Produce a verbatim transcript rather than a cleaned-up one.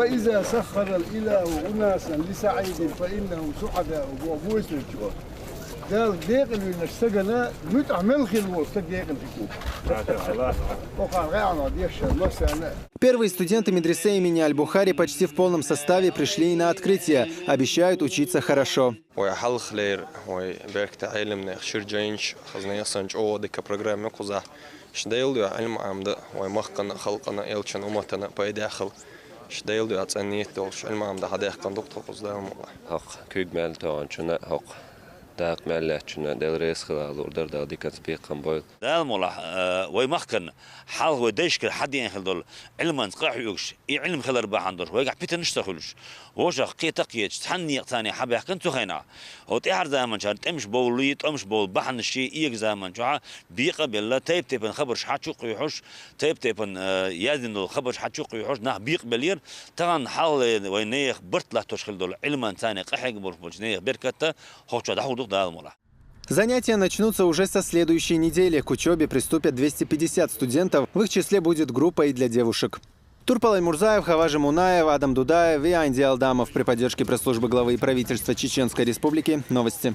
فإذا سخر الإله أناسا لسعيد فإنهم سعداء, боху вуйсанчо. Дала декъалвинарш сагана муьтӀахь мел хилла волу стаг декъала хир ву. Оха гӀаьнах дешшехь массарна а. Первые студенты медресе имени Аль-Бухари почти в полном составе пришли и на открытие. Обещают учиться хорошо. Вай хьалхалера, вай беркате Ӏеламнех шира жайнаш, хазна ясан чӀогӀа дика программа кхузахь. Ша Делан дуьхьа Ӏилма Ӏамда, вай махкана, халкъана, элчан умматана пайда хила. Ша Делан дуьхьа цӀена нийят долуш Ӏилма Ӏамда хьадаьккхина ду-кх тхо кхуза, Дала мукъалахь. ХӀокху куьг мел тоханчунна, хӀокху дакъа мел лаьттачунна Дела реза хилалур дара, Дала диканца бекхам бойла. Дала мукъалахь, а, вай махкана, хьалха вай дайшкара хьадеана хила долу Ӏилманца къахьоьгуш, и Ӏилма хилар бахьана долуш, вайгахь питанаш ца хуьлуш, вовшах кхета а кхеташ, цхьана некъаца хьабаьхкина цу хенахь. ХӀокху тӀаьхьара заманчохь тӀемаш бовлий, тӀемаш бовлу бахьанаш шен эга заман чохь бекъа а белла, тайп-тайпана хабарш хьачу а кхуьйхьуш, тайп-тайпана, э, яздина долу хабарш хьачу а кхуьйхьуш, нах бекъабеллера. Тахана хьалхале вайн нехан барт латтош хила долу Ӏилманца къахьега болуш болчу нехан беркат а хӀокху чохь дӀахьур ду-кх, Дала мукъалахь. Занятия начнутся уже со следующей недели. К учёбе приступят двести пятьдесят студентов, в их числе будет группа и для девушек. Турпал Аймурзаев, Хаважи Мунаев, Адам Дудаев и Анди Алдамов. При поддержке пресс-службы главы и правительства Чеченской Республики. Новости.